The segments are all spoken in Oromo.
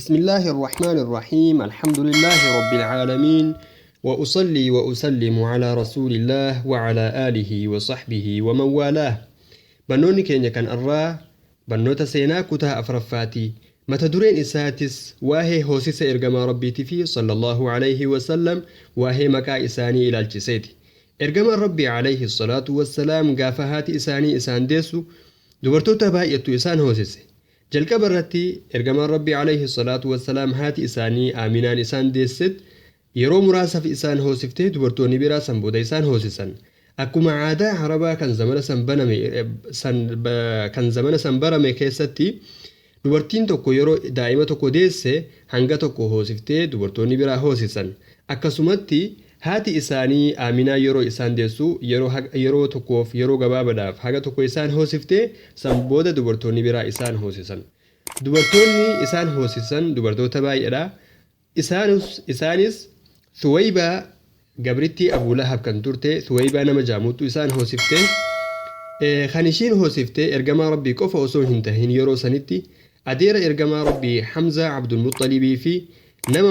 بسم الله الرحمن الرحيم الحمد لله رب العالمين وأصلي وأسلم على رسول الله وعلى آله وصحبه ومن والاه. Barnoonni keenya kan irraa barnoota seenaa kutaa afuraffaati. Mata dureen isaatis waa'ee hoosisa ergamaa rabbiitii fi sallallahu alayhi wasallam, waa'ee maqaa isaanii ilaalchiseeti. Ergamaan rabbii alayhi salaatu wassalaam gaafa haati isaanii isaan deessu dubartoota baay'attu isaan hoosise. Jalqaba irratti ergamaan rabbii alayhi salaatu wassalaam haati isaanii Aaminaan isaan deesset yeroo muraasaaf isaan hoosiftee, dubartoonni biraa san booda isaan hoosisan. Akkuma aadaa Arabaa kan zamana san baname san kan zamana san barame keessatti, dubartiin tokko yeroo daa'ima tokko deesse hanga tokko hoosiftee dubartoonni biraa hoosisan. Akkasumatti haati isaanii Aaminaa yeroo isaan deessu yeroo tokkoof, yeroo gabaabaadhaaf haga tokko isaan hoosiftee, san booda dubartoonni biraa isaan hoosisan. Dubartoonni isaan hoosisan dubartoota baay'eedha. Isaanis Thuwaybaa, gabrittii Abuu Lahab kan turte, Thuwaybaa nama jaamutu isaan hoosifte. Kan ishiin hoosifte ergamaa rabbii qofa osoo hin tahin, yeroo sanitti adeera ergamaa rabbii Hamzaa Abdulmuxalibii fi nama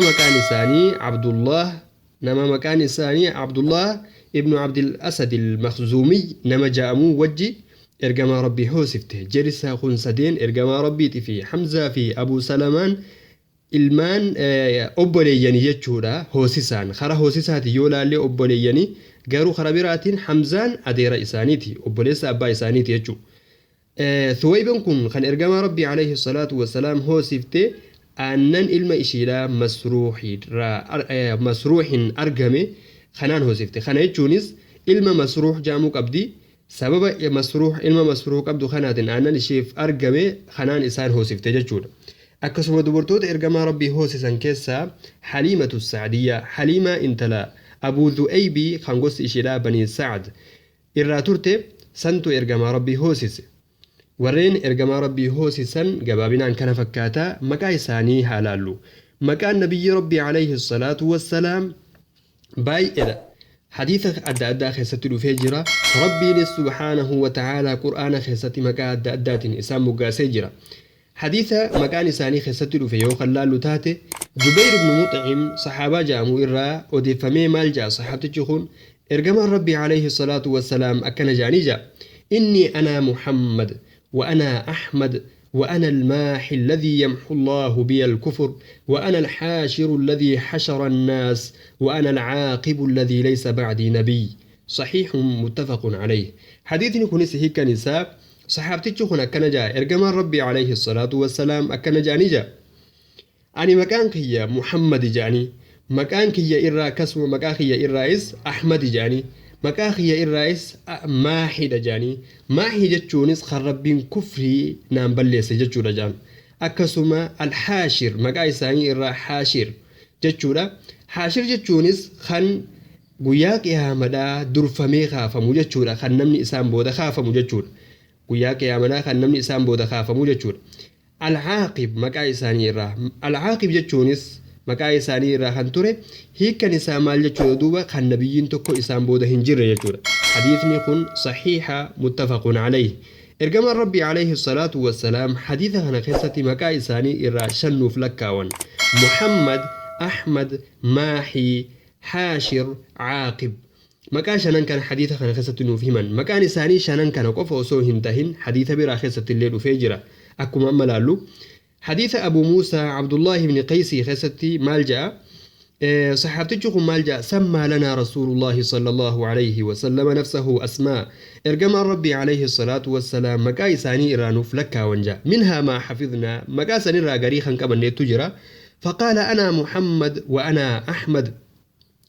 maqaan isaanii Abdullah ibnu Abdil Asad al-Makhzuumiy nama ja'amuu wajji ergamaa rabbii hoosifte. Jerisaa kun sadeen, ergamaa rabbiitii fi Hamzaa fi Abuu Salamaan, ilmaan obboleeyyanii jechuudha. Hoosisaan kara hoosisaati yoo laallee obboleeyyanii, garuu kara biraatiin Hamzaan adeera isaaniiti, obboleessa abbaa isaaniiti jechuudha. Thuwayban kun kan ergamaa rabbii alayhi salaatu wasalaam hoosifte aannan ilma ishiidhaa Masruuhin argame kanaan hoosifte. Kana jechuunis ilma Masruuh jaamuu qabdi. Sababa Masruuh, ilma Masruuh qabdu kanaatiin aannan isheef argame kanaan isaan hoosifte jechuudha. Akkasuma dubartoota ergamaa rabbii hoosisan keessaa Haliimatu Sacdiyyaa, Haliimaa intala Abuu Du'aybii kan gosti isheedhaa Banii Sacd irraa turte santu ergamaa rabbii hoosise. Warreen ergamaa rabbii hoosisan gabaabinaan kana fakkaataa. Maqaa isaanii haa laallu. Maqaan nabiyyi rabbii alayhi salaatu wassalaam baay'eedha. Hadiisa adda addaa keessatti dhufee jira. Rabbiinis subhaanahu wa ta'aalaa Qur'aana keessatti maqaa adda addaatiin isaan moggaasee jira. Hadiisa maqaan isaanii keessatti dhufe yoo kan laallu taate, Jubayr ibn Muxcim sahaabaa jedhamu irraa odeeffamee maal jedha sahaabtichi kun? Ergamaan rabbii alayhi salaatu wassalaam akkana jedhanii jedha: "إني أنا محمد وأنا أحمد وأنا الماحي الذي يمحو الله بي الكفر وأنا الحاشر الذي حشر الناس وأنا العاقب الذي ليس بعدي نبي." صحيح متفق عليه. حديثni kunis hiikkan isaa sahaabtichi kun akkana jaa: ergamaan rabbii alayhi salaatu wassalaam akkana jaanii jaa: "Ani maqaan kiyya Muhammadi" jaanii, maqaan kiyya irraa, akkasuma maqaa kiyya irraayis Ahmadi jaanii, maqaa kiyya irraayis Maahidha jaanii. Maahi jechuunis kan rabbiin kufrii naan balleesse jechuudha jaan. Akkasuma Alhaashir, maqaa isaanii irraa Haashir jechuudha. Haashir jechuunis kan guyyaa qiyaamadhaa durfamee kaafamu jechuudha, kan namni isaan booda kaafamu jechuudha. Guyyaa qiyaamadhaa kan namni isaan booda kaafamu jechuudha. Alcaaqib, maqaa isaanii irraa Alcaaqib jechuunis maqaa isaanii irraa kan ture hiikkan isaa maal jechuudha duuba? Kan nabiyyiin tokko isaan booda hin jirre jechuudha. Hadiisni kun saxiixa, muttafaqun alayhi. Ergamaan rabbii alayhi salaatu wassalaam hadiisa kana keessatti maqaa isaanii irraa shan nuuf lakkaawan: Muhammad, Ahmad, Maaxii, Haashir, Caaqib. Maqaa shanan kana hadiisa kana keessatti nuuf himan. Maqaan isaanii shanan kana qofa osoo hin tahin, hadiisa biraa keessatti illee dhufee jira. Akkuma amma laallu, hadiisa Abu Muusaa Abdullaahi ibni Qaysii keessatti maal ja'a saxaabtichi kun? Maal ja'a? "سمى لنا رسول الله صلى الله عليه وسلم نفسه أسماء." Ergamaan rabbii alayhi salaatu wassalaam maqaa isaanii irraa nuuf lakkaawan ja'a. "منها ما حفظنا." Maqaa sanirraa garii kan qabanneettu jira. "فقال أنا محمد وأنا أحمد."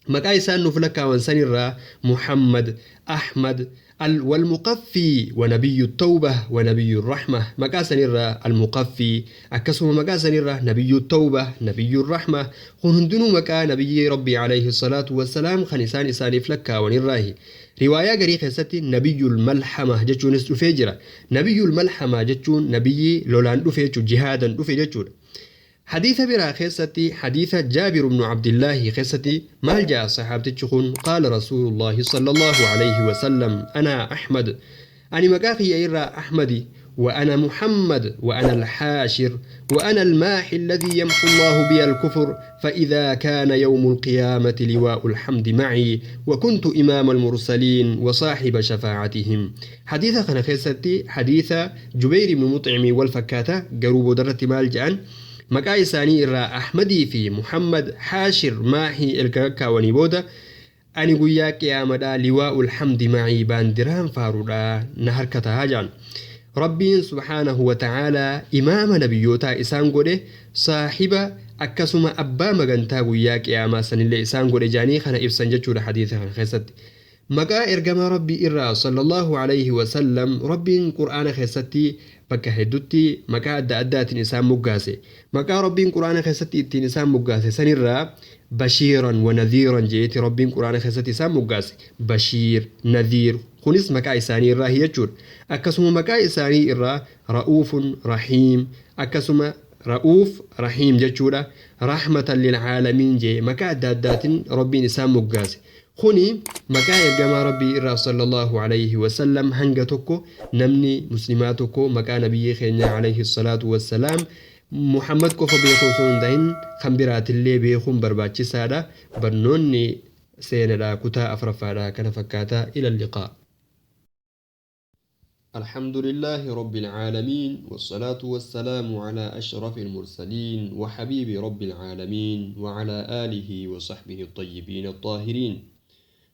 Maqaa isaan nuuf lakkaawan sanirraa Muhammad, Ahmad, والمقفى ونبي التوبة ونبي الرحمة. Maqaa sanirraa Almuqaffii, akkasuma maqaa sanirraa Nabiyyu Tawba, Nabiyyu Rahma. Kun hundinuu maqaa nabiyyi rabbii alayhi salaatu wassalaam kan isaan isaaniif lakkaawanirraahi. Riwaayaa garii keessatti Nabiyyul Malhama jechuunis dhufee jira. Nabiyyul Malhama jechuun nabiyyi lolaan dhufe jechuudha, jihaadan dhufe jechuudha. Hadiisa biraa keessatti, hadiisa Jaabir ibnu Abdillaahi keessatti maal jaa saxaabtichi kun? "قال رسول الله صلى الله عليه وسلم: أنا أحمد." Ani maqaa kiyya irraa Ahmadi. وأنا محمد وأنا الحاشر وأنا الماحي الذي يمحو الله بي الكفر، فإذا كان يوم القيامة لواء الحمد معي، وكنت إمام المرسلين وصاحب شفاعتهم. حديث خنا خيستي حديث جبير بن مطعم والفكاتة قروب درة مال جان maqaa isaanii irraa Ahmadii fi Muhammad Haashir Maahii erga kaawwanii booda, ani guyyaa qiyaamadhaa liwaa'ul hamdi macii, baandiraan faaruudhaa na harka tahaa jedhan. Rabbiin subhaanahu wa ta'aalaa imaama nabiyyootaa isaan godhe, saahiba akkasuma abbaa magantaa guyyaa qiyaamaa sanillee isaan godhe jaanii kana ibsan jechuudha hadiisa kana keessatti. Maqaa ergamaa Rabbii irraa sallallahu alayhi wasallam Rabbiin Qur'aana keessatti bakka hedduutti maqaa adda addaatiin isaan moggaase. Maqaa Rabbiin Qur'aana keessatti ittiin isaan moggaase sanirraa bashiiran wa nadhiiran jeeti Rabbiin Qur'aana keessatti isaan moggaase. Bashiir, nadhiir, kunis maqaa isaanii irraa jechuudha. Akkasuma maqaa isaanii irraa ra'uufun rahiim, akkasuma ra'uuf rahiim jechuudha. Rahmatan lilcaalamiin jee maqaa adda addaatiin Rabbiin isaan moggaase. Kuni maqaa ergamaa Rabbii irraa sallallahu alayhi wasallam. Hanga tokko namni muslimaa tokko maqaa nabiyyii keenya alayhi salaatu wassalaam Muhammad qofa beekuu osoo hin ta'in kan biraatillee beekuun barbaachisaadha. Barnoonni seenadha kutaa afuraffaadha kana fakkaata. Ila liqaa. الحمد لله رب العالمين، والصلاة والسلام على أشرف المرسلين وحبيب رب العالمين وعلى آله وصحبه الطيبين الطاهرين.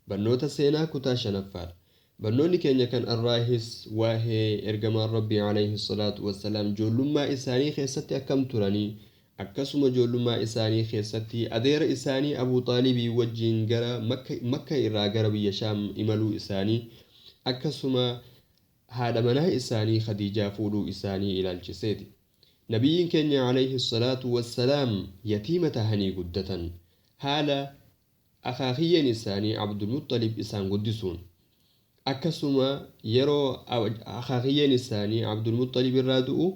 Barnoota seenaa kutaa shanaffaadha. Barnoonni keenya kan arraahis waa'ee ergamaan Rabbii alayhi salaatu wassalaam ijoollummaa isaanii keessatti akkam turanii, akkasuma ijoollummaa isaanii keessatti adeera isaanii Abuu Xaalibii wajjin gara Makka irraa gara biyya Shaam imaluu isaanii, akkasuma haadha manaa isaanii Khadiijaa fuudhuu isaanii ilaalchiseeti. Nabiyyiin keenya alayhi salaatu wassalaam yatiima tahanii guddatan, haala akaakiyyeen isaanii Abdulmuxalib isaan guddisuun. Akkasuma yeroo akaakiyyeen isaanii Abdulmuxalib irraa du'u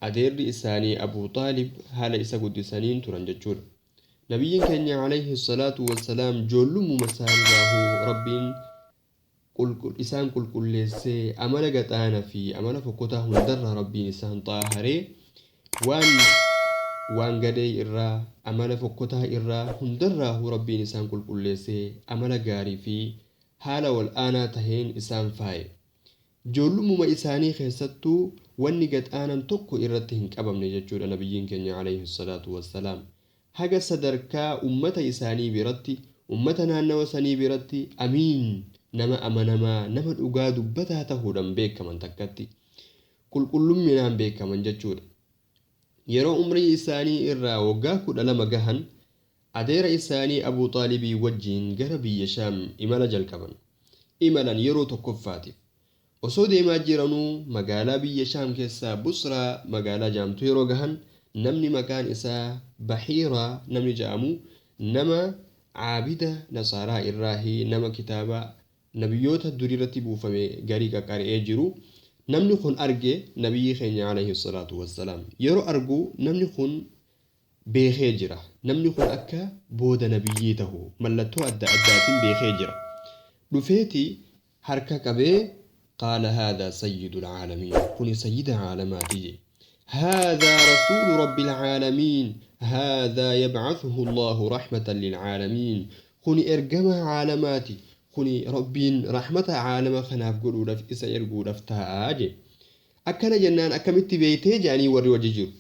adeerri isaanii Abuu Xaalib haala isa guddisaniin turan jechuudha. Nabiyyiin keenya alayhi salaatu wassalaam ijoollummaa isaaniirraa Rabbiin isaan qulqulleessee amala gaxaana fi amala fokkotaa hundarraa Rabbiin isaan xaaharee, waan gadee irraa, amala fokkotaa irraa hundarraahuu Rabbiin isaan qulqulleessee amala gaarii fi haala wal aanaa taheen isaan faaye. Ijoollummaa isaanii keessattuu wanni gaxaanan tokko irratti hin qabamne jechuudha nabiyyiin keenya alayhi salaatu wassalaam. Haga sadarkaa ummata isaanii biratti, ummata naannawa sanii biratti amiin, nama amanamaa, nama dhugaa dubbataa tahuudhaan beekaman, takkatti qulqullumminaan beekaman jechuudha. Yeroo umrii isaanii irraa waggaa 12 gahan adeera isaanii Abuu Xaalibii wajjiin gara biyya Shaam imala jalqaban. Imalan yeroo tokkoffaatiif. Osoo deemaa jiranuu magaalaa biyya Shaam keessaa Busraa magaalaa jaamtu yeroo gahan, namni maqaan isaa Bahiiraa namni jedhamu, nama caabida Nasaaraa irraahi, nama kitaaba nabiyyoota duriirratti buufame garii qaqqari'ee jiru, namni kun arge nabiyyii keenya alayhi salaatu wassalaam. Yeroo argu namni kun beekee jira. Namni kun akka booda nabiyyii tahu mallattoo adda addaatiin beekee jira. Dhufeeti harka qabee, qaala haadhaa sayyidul caalamiin, kuni sayyida caalamaati jee. هذا رسول رب العالمين، هذا يبعثه الله رحمة للعالمين، kuni ergama caalamaati, kuni Rabbiin rahmata caalama kanaaf godhuudhaaf isa erguudhaaf taa'aa jee. Akkana jennaan, akkamitti beeytee jedhanii warri wajji jiru.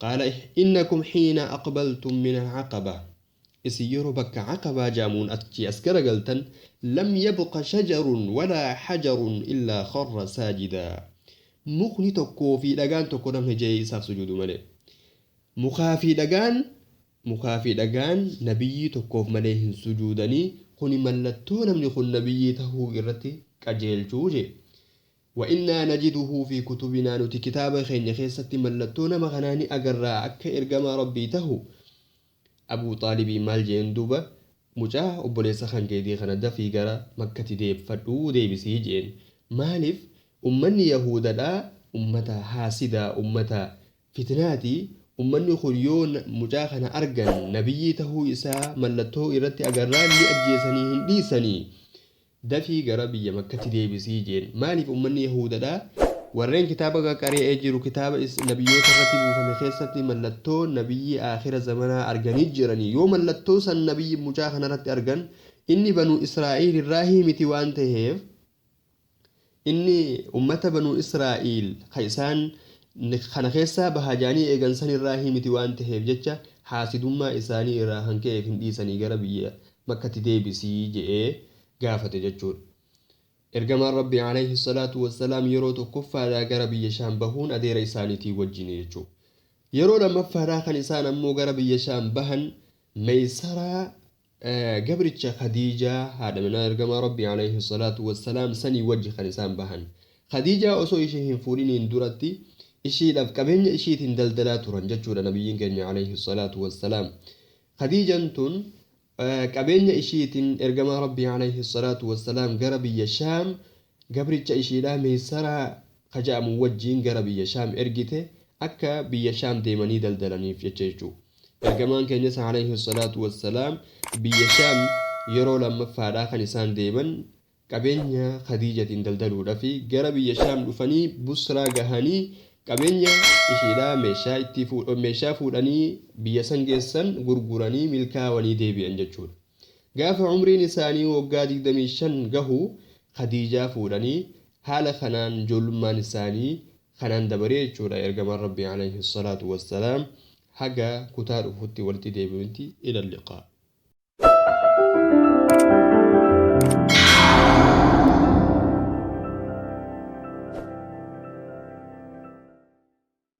Qaala innakum xiina aqbaltum min alcaqaba, isin yeroo bakka Caqabaa jedhamuun achi as garagaltan, lam yabqa shajarun walaa xajarun illaa kharra saajidaa, mukni tokkoo fi dhagaan tokko namni jee isaaf sujuudu malee, mukaa fi dhagaan nabiyyii tokkoof malee hin sujuudanii, kuni mallattoo namni kun nabiyyii tahuu irratti qajeelchuu jee. وإنا نجده في كتبنا, nuti kitaaba keenya keessatti mallattoo nama kanaa ni agarraa akka ergamaa Rabbii tahu. Abuu Xaalibii maal jeen duuba? Mucaa obboleessa kan keetii kana dafii gara Makkatti deeffadhuu deebisii jeen. Maaliif? Ummanni Yahuudadhaa ummata haasidaa, ummata fitnaati. Ummanni kun yoo mucaa kana argan nabiyyii tahuu isaa mallattoo irratti agarraan ni ajjeesanii hin dhiisanii, dafii gara biyya Makkatti deebisii jeen. Maaliif? Ummanni Yahuudadhaa Warreen kitaaba qaqqari'ee jiru kitaaba nabiyyoota irratti buufame keessatti mallattoo nabiyyi aakhira zamanaa arganii jiranii yoo mallattoo san nabiyyi mucaa kanarratti argan inni banuu Israa'iil irraa miti waan ta'eef inni ummata banuu Israa'iil ka isaan kana keessaa bahaa jaanii eegan san irraa miti waan ta'eef jecha haasidummaa isaanii irraa hanka'eef hin dhiisanii gara biyya makkatti deebisii je'ee gaafate jechuudha. Ergamaan Rabbii alayhi salaatu wassalaam yeroo tokkoffaadhaa gara biyya Shaam bahuun adeera isaaniitii wajjin jechuudha. Yeroo lammaffaadhaa kan isaan ammoo gara biyya Shaam bahan Meeysaraa gabricha Khadiijaa haadha manaa ergamaa Rabbii alayhi salaatu wassalaam sanii wajji kan isaan bahan. Khadiijaa osoo ishee hin fuudhiniin duratti ishiidhaaf qabeenya ishiitiin daldalaa turan jechuudha nabiyyiin keenya alayhi salaatu wassalaam. Khadiijaan tun qabeenya ishiitiin ergamaa Rabbii alayhi salaatu wassalaam gara biyya Shaam gabricha ishiidhaa Meeysaraa kaja'amu wajjiin gara biyya Shaam ergite akka biyya Shaam deemanii daldalaniif jecha jechuudha. Ergamaan keenyas alayhi salaatu wassalaam biyya Shaam yeroo lammaffaadhaa kan isaan deeman qabeenya Khadiijatiin daldaluudhaaf gara biyya Shaam dhufanii Busraa gahanii qabeenya ishiidhaa meeshaa itti meeshaa fuudhanii biyya san geessan gurguranii milkaa'anii deebi'an jechuudha. Gaafa umriin isaanii waggaa 25 gahu Khadiijaa fuudhanii haala kanaan ijoollummaan isaanii kanaan dabaree jechuudha ergamaan Rabbii alayhi salaatu wassalaam haga kutaa dhufutti walitti deebi'utti ila liqaa.